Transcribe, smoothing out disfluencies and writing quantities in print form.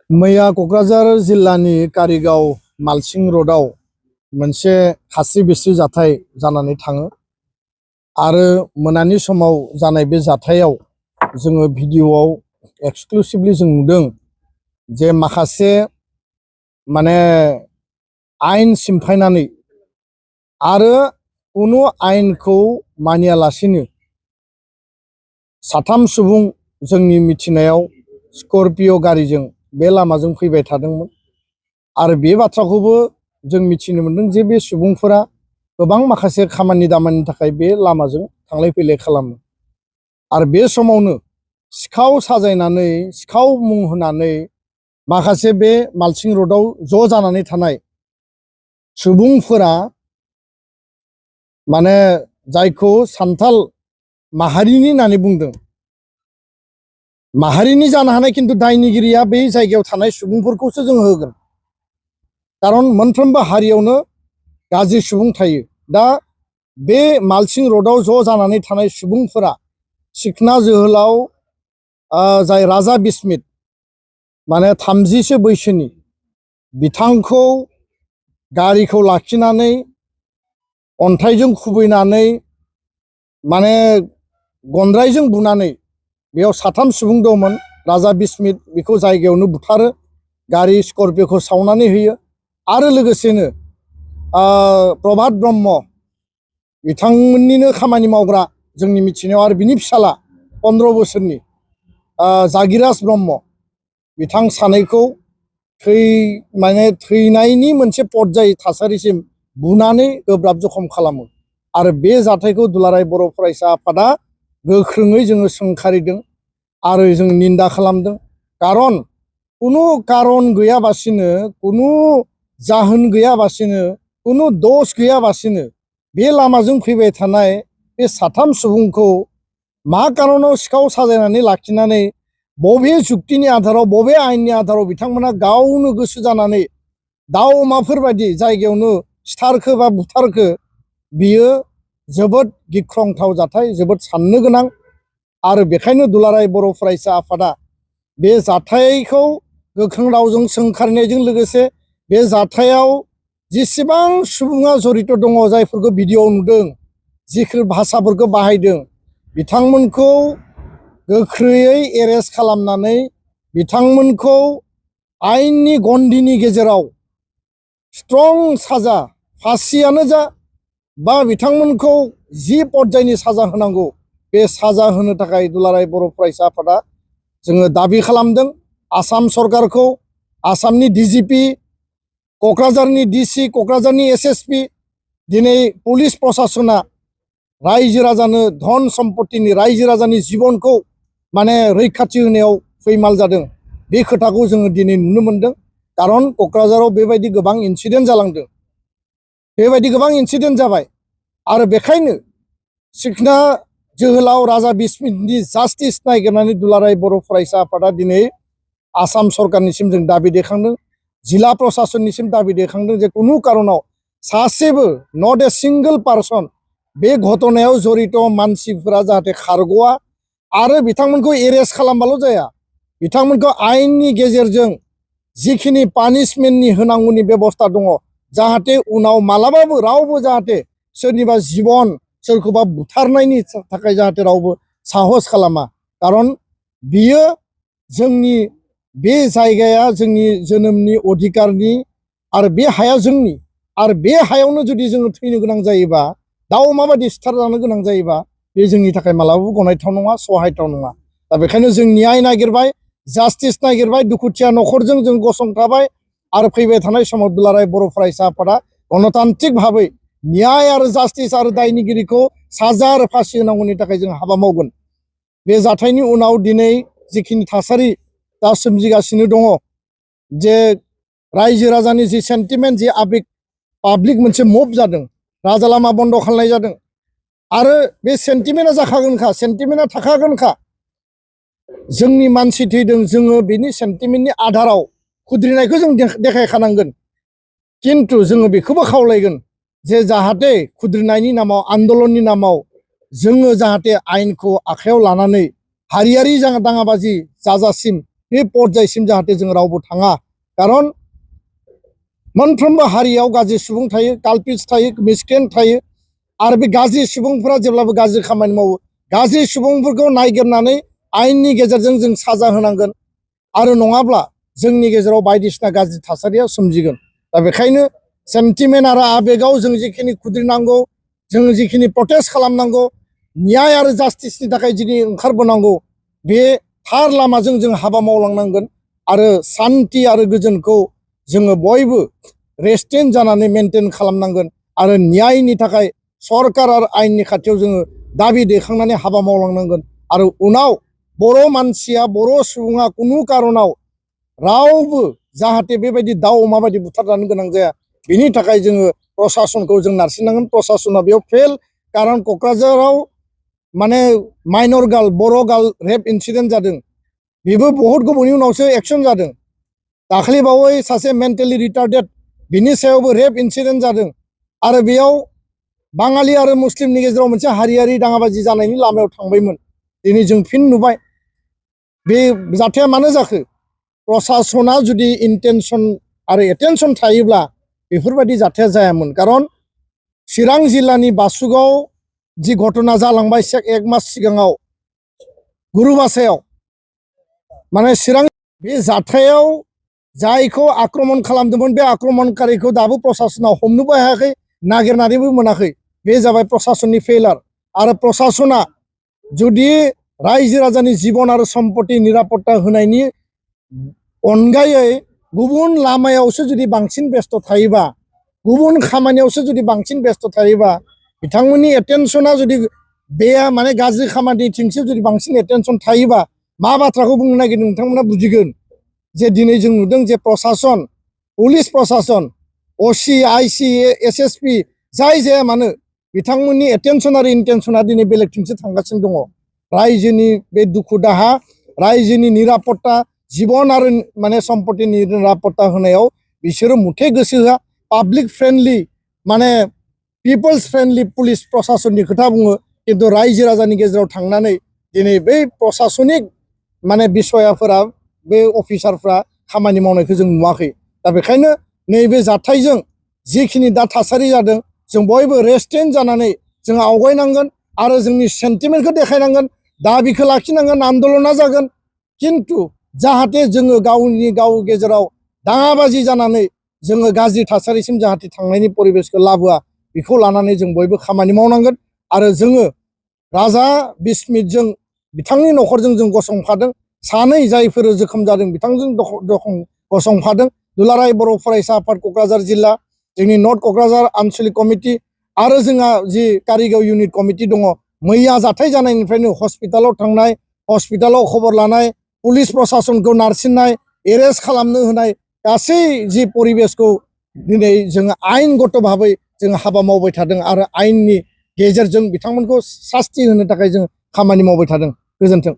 मैया क'क्राझार जिल्लानि कारिगाव मालसिं र'डआव मोनसे खास्रि बिस्रि जाथाय जानानै थाङो आरो मोनानि समाव जानाय बे जाथायाव जोङो भिडिअआव एक्सक्लुसिभलि जों नुदों जे माखासे माने आयेन सिमफायनानै आरो कुनु आयेनखौ मानियालासिनो साथाम सुबुं जोंनि मिथिनायाव स्कर्पिय' गारिजों बे लामाजों फैबाय थादोंमोन आरो बे बाथ्राखौबो जों मिथिनो मोनदों जे बे सुबुंफोरा गोबां माखासे खामानि दामानिनि थाखाय बे लामाजों थांलाय फैलाय खालामो आरो बे समावनो सिखाव साजायनानै सिखाव मुं होनानै माखासे बे मालसिं र'डआव ज' जानानै थानाय सुबुंफोरा माने जायखौ सान्थाल माहारिनि होननानै बुंदों माहारिनि जानो हानाय खिन्थु दायनिगिरिया बै जायगायाव थानाय सुबुंफोरखौसो जों होगोन खारन मोनफ्रोमबो हारियावनो गाज्रि सुबुं थायो। दा बे मालसिं र'डआव ज' जानानै थानाय सुबुंफोरा सिखना जोहोलाव जाय राजा बिस्मित माने 30सो बैसोनि बिथांखौ गारिखौ लाखिनानै अन्थाइजों खुबैनानै माने गनद्रायजों बुनानै बेयाव साथाम सुबुं दंमोन। राजा बिस्मित बेखौ जायगायावनो बुथारो, गारि स्कर्पिय'खौ सावनानै होयो आरो लोगोसेनो प्रभात ब्रह्म बिथांमोननिनो खामानि मावग्रा जोंनि मिथिनायाव आरो बिनि फिसाला 15 बोसोरनि जागिराज ब्रह्म बिथां सानैखौ थैनायनि मोनसे पर्याय थासारिसिम बुनानै गोब्राब जखम खालामो आरो बे जाथायखौ दुलाराय बर' फरायसा आफादा गोख्रोङै जोङो सोंखारिदों आरो जों निन्दा खालामदों। खारन कुनु कारन गैयाबासिनो कुनु जाहोन गैयाबासिनो कुनु दस गैयाबासिनो बे लामाजों फैबाय थानाय बे साथाम सुबुंखौ मा कारनाव सिखाव साजायनानै लाखिनानै बबे जुक्तिनि आधाराव बबे आयेननि आधाराव बिथांमोना गावनो गोसो जानानै दाउ अमाफोर बायदि जायगायावनो सिथारखो बा बुथारखो बियो जोबोद गिख्रंथाव जाथाय, जोबोद साननो गोनां आरो बेखायनो दुलाराय बर' फरायसा आफादा बे जाथायखौ गोख्रों रावजों सोंखारिनायजों लोगोसे बे जाथायाव जेसेबां सुबुङा जड़ित दङ, जायफोरखौ भिडिअ'आव नुदों, जिफोर भाषाफोरखौ बाहायदों, बिथांमोनखौ गोख्रैयै एरेस्ट खालामनानै बिथांमोनखौ आयेननि गन्डिनि गेजेराव स्ट्रं साजा, फासियानो जा बा बिथांमोनखौ जि पर्यायनि साजा होनांगौ बे साजा होनो थाखाय दुलाराय बर' फरायसा आफादा जोङो दाबि खालामदों। आसाम सरकारखौ, आसामनि DGP, क'क्राझारनि DC, क'क्राझारनि SSP, दिनै पुलिस प्रशासना रायजो राजानो धन सम्पतिनि रायजो राजानि जिबनखौ माने रैखाथि होनायाव फैमाल जादों। बे खोथाखौ जोङो दिनै नुनो मोनदों। खारन क'क्राझाराव बेबायदि गोबां इनसिडेन्ट जालांदों, बेबायदि गोबां इनसिडेन्ट जाबाय आरो बेखायनो सिखना जोहोलाव राजा बिस्मितनि जास्टिस नागिरनानै दुलाराय बर' फरायसा आफादा दिनै आसाम सरकारनिसिम जों दाबि दैखांदों, जिल्ला प्रशासननिसिम दाबि दैखांदों जे कुनु कारनाव सासेबो नट ए सिंगल पार्सन बे घटनायाव जड़ित मानसिफोरा जाहाथे खारग'आ आरो बिथांमोनखौ एरेस्ट खालामबाल' जाया, बिथांमोनखौ आयेननि गेजेरजों जिखिनि पानिशमेन्टनि होनांगौनि बेबस्था दङ, जाहाथे उनाव मालाबाबो रावबो जाहाथे सोरनिबा जिबन, सोरखौबा बुथारनायनि थाखाय जाहाथे रावबो साहस खालामा। खारन बियो जोंनि बे जायगाया जोंनि जोनोमनि अधिकारनि आरो बे हाया जोंनि, आरो बे हायावनो जुदि जोङो थैनो गोनां जायोबा, दाउ अमा बायदि सिथारजानो गोनां जायोबा बे जोंनि थाखाय मालाबाबो गनायथाव नङा, सहायथाव नङा। दा बेखायनो जों न्याय नागिरबाय, जास्टिस नागिरबाय, दुखुथिया न'खरजों जों गसंथाबाय आरो फैबाय थानाय समाव दुलाराय बर' फरायसा आफादा गणतान्त्रिक भाबै न्याय आरो जास्टिस आरो दायनिगिरिखौ साजा आरो फासि होनांगौनि थाखाय जों हाबा मावगोन। बे जाथायनि उनाव दिनै जिखिनि थासारि दा सोमजिगासिनो दङ, जे रायजो राजानि जि सेन्टिमेन्ट, जि आबेग, पाब्लिक मोनसे मुभ जादों, राजा लामा बन्द खालामनाय जादों आरो बे सेन्टिमेन्टआ जाखागोनखा, सेन्टिमेन्टआ थाखागोनखा। जोंनि मानसि थैदों, जोङो बेनि सेन्टिमेन्टनि आधाराव खुद्रिनायखौ जों देखायखानांगोन, खिन्थु जोङो बेखौबो खावलायगोन जे जाहाथे खुद्रिनायनि नामाव, आन्दलननि नामाव जोङो जाहाथे आयेनखौ आखायाव लानानै हारियारि दाङाबाजि जाजासिम बे पर्यायसिम जाहाथे जों रावबो थाङा खारन मोनफ्रोमबो हारियाव गाज्रि सुबुं थायो कालपिट्स थायो मिसक्रेन्ट थायो आरो बे गाज्रि सुबुंफोरा जेब्लाबो गाज्रि खामानि मावो गाज्रि सुबुंफोरखौ नायगिरनानै आयेननि गेजेरजों जों साजा होनांगोन आरो नङाब्ला जोंनि गेजेराव बायदिसिना गाज्रि थासारिया सोमजिगोन दा बेखायनो सेन्टिमेन्ट आरो आबेगाव जों जिखिनि खुद्रिनांगौ जों जिखिनि प्रटेस्ट खालामनांगौ न्याय आरो जास्टिसनि थाखाय दिनै ओंखारबोनांगौ बे थार लामाजों जों हाबा मावलांनांगोन आरो सान्थि आरो गोजोनखौ जोङो बयबो रेस्टेन्ट जानानै मेनटेन खालामनांगोन आरो न्यायनि थाखाय सरकार आरो आयेननि खाथियाव जोङो दाबि दैखांनानै हाबा मावलांनांगोन आरो उनाव बर' मानसिया बर' सुबुङा कुनु कारनाव रावबो जाहाथे बेबायदि दाउ अमा बायदि बुथारजानो गोनां जाया बिनि थाखाय जोङो प्रसासनखौ जों नारसिननांगोन प्रसासना बेयाव फेल कारन क'क्राझाराव माने माइनर गार्ल बर' गार्ल रेप इन्सिडेन्ट जादों बेबो बहुत गोबावनि उनावसो एक्सन जादों दाख्लैबावै सासे मेन्टेलि रिटार्डेड बिनि सायावबो रेप इन्सिडेन्ट जादों आरो बेयाव बाङालि आरो मुस्लिमनि गेजेराव मोनसे हारियारि दाङाबाजि जानायनि लामायाव थांबायमोन दिनै जों फिन नुबाय बे जाथाया मानो जाखो प्रसासना जुदि इन्टेनसन आरो एटेनसन थायोब्ला बेफोरबायदि जाथाया जायामोन कारन चिरां जिल्लानि बासुगाव जि घटना जालांबाय एक मास सिगाङाव गुरुबासायाव माने चिरां बे जाथायाव जायखौ आक्रमण खालामदोंमोन बे आक्रमणकारिखौ दाबो प्रसासनाव हमनोबो हायाखै नागिरनानैबो मोनाखै बे जाबाय प्रसासननि फेलार आरो प्रसासना जुदि रायजो राजानि जिबन आरो सम्पति निरापत्ता होनायनि अनगायै गुबुन लामायावसो जुदि बांसिन बेस्थ थायोबा गुबुन खामानियावसो जुदि बांसिन बेस्थ थायोबा बिथांमोननि एटेनसना जुदि बे माने गाज्रि खामानिथिंसो जुदि बांसिन एटेनसन थायोबा मा बाथ्राखौ बुंनो नागिरदों नोंथांमोना बुजिगोन जे दिनै जों नुदों जे प्रसासन पुलिस प्रसासन असि आइसि एसएसपि जाय जाया मानो बिथांमोननि एटेनसन आरो इन्टेनसना दिनै बेलेगथिंसो थांगासिनो दङ रायजोनि बे दुखु दाहा रायजोनि निरापत्ता जीवन आरो माने सम्पतिनि निरापत्ता होनायाव बिसोरो मुथे गोसो होआ पाब्लिक फ्रेन्डलि माने पिपल्स फ्रेन्डलि पुलिस प्रसासननि खोथा बुङो किन्तु रायजो राजानि गेजेराव थांनानै दिनै बै प्रसासनिक माने बिसयाफोरा बे अफिसारफ्रा खामानि मावनायखौ जों नुवाखै दा बेखायनो नैबे जाथायजों जिखिनि दा थासारि जादों जों बयबो रेस्टेन्ट जानानै जों आवगायनांगोन आरो जोंनि सेन्टिमेन्टखौ देखायनांगोन दाबिखौ लाखिनांगोन आन्दलना जागोन किन्तु जाहाथे जोङो गाव गेजेराव दाङाबाजि जानानै जोङो गाज्रि थासारिसिम जाहाथे थांनायनि परिबेसखौ लाबोआ बेखौ लानानै जों बयबो खामानि मावनांगोन आरो जोङो राजा बिस्मितजों बिथांनि न'खरजों जों गसंफादों सानै जायफोर जोखोम जादों बिथांजों गसंफादों दुलाराय बर' फरायसा आफाद क'क्राझार जिल्ला जोंनि नर्थ क'क्राझार आनसलिक कमिटि आरो जोंहा जि कारिगाव इउनिट कमिटि दङ मैया जाथाय जानायनिफ्रायनो हस्पिटालाव थांनाय हस्पिटालाव खबर लानाय पुलिस प्रसासनखौ नारसिननाय एरेस्ट खालामनो होनाय गासै जि परिबेसखौ दिनै जोङो आयेनगत भाबै जों हाबा मावबाय थादों आरो आयेननि गेजेरजों बिथांमोनखौ सास्ति होनो थाखाय जों खामानि मावबाय थादों गोजोन्थों।